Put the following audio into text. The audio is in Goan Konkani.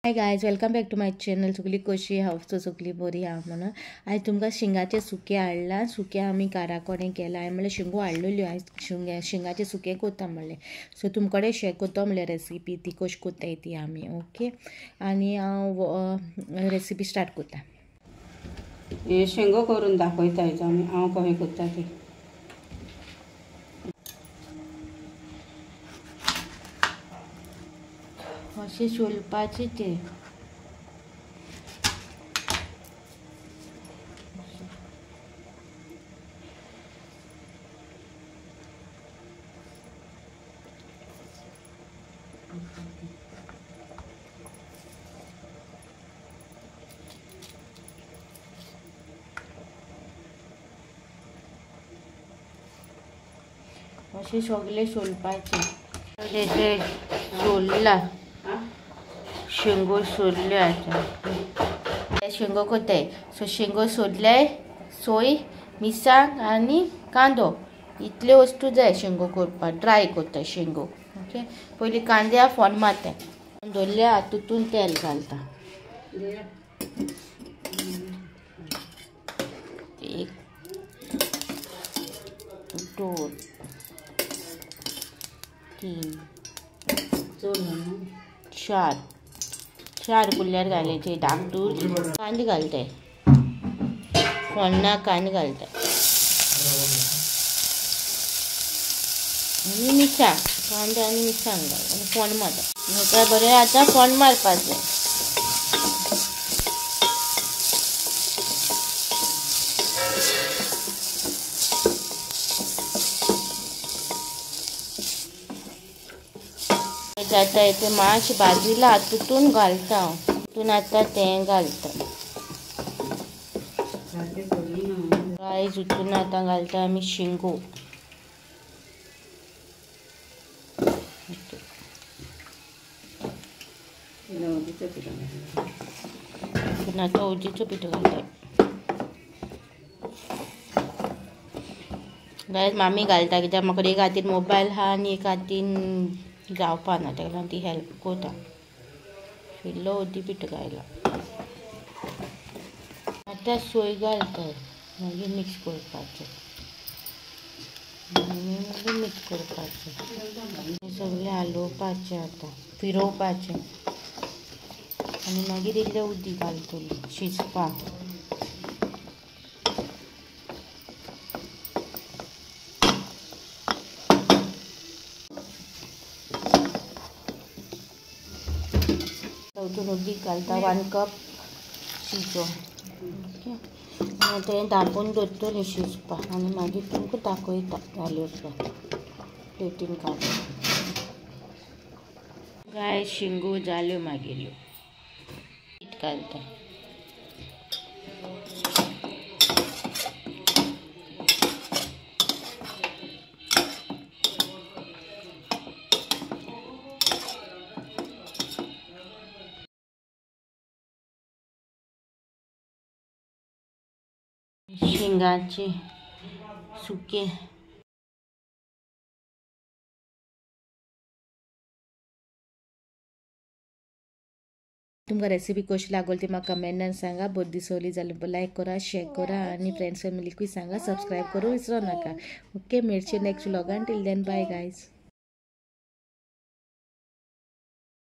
Hi guys, welcome back to my channel. सगळी कशी हांव सगळी बरी आहा म्हणून आयज तुमकां शिंगाचें सुकें हाडलां. सुकें आमी घरा कडेन केलां. हांवें म्हणल्यार शिंगो हाडलेल्यो, आयज शिंगाचें सुकें करता म्हणलें. सो तुमकां कडेन शेअर करता म्हणल्यार रेसिपी ती कशी करताय ती आमी. ओके, आनी हांव रेसिपी स्टार्ट करता. हे शेंगो करून दाखयता आमी, हांव कशें करता तें. अशें सोलपाचें तें. अशें सगळें सोलपाचें. तें सोल्लां, शेंगो सोडल्यो. आतां शेंगो करताय. सो शेंगो सोडले, सोय, मिरसांग आनी कांदो, इतल्यो वस्तू जाय शेंगो करपाक. ड्राय करता शेंगो. ओके, पयलीं कांद्या फोण मारता, दवरल्या. तितून तेल घालता. एक, दोन, तीन, चार, चार कुल्ल्यार घालायचे. धाकटूर कांदे घालताय, फोण्णा कांदे घालताय आनी मिरसांग. कांदे आनी मिरसांग घाल आनी फोण मारता. म्हाका बरें आतां फोण मारपाचें. आतां तें मातशें भाजिलां, तितून घालता हांव. तितून आतां तें घालता. रायस हितून आतां घालता आमी शिंगो. तितून आतां हळदीचो पिठो घालता. गायज मामी घालता, कित्याक म्हाका एक हातीन मोबायल आहा आनी एक हातीन जावपा ना, ताका लागून ती हेल्प करता. इल्लो हळदी पिठो घायला. आतां सोय घालता, मागीर मिक्स करपाचें. मागीर मिक्स करपाचें, सगळें हालोवपाचें, आतां फिरोवपाचें आनी मागीर इल्लें उदीक घालतली शिजपाक. तितून उदीक घालता 1 कप शिजो. ओके, तें धांपून दवरतलें शिजपाक आनी मागीर तुमकां दाखयता जाले उपरांत प्लेटीन काडून. गाय शिंगो जाल्यो मागीर पीठ घालता. शिंगाचे सुके. तुमकां रेसिपी कशी लागली ती म्हाका कमेंटान सांगा. बरी दिसली जाल्यार लायक करा, शेअर करा आनी फ्रेंड्स फॅमिलीकूय सांगा. सबस्क्रायब करूं विसरो नाका. ओके, मेळचे next व्लॉगान. Till then bye guys.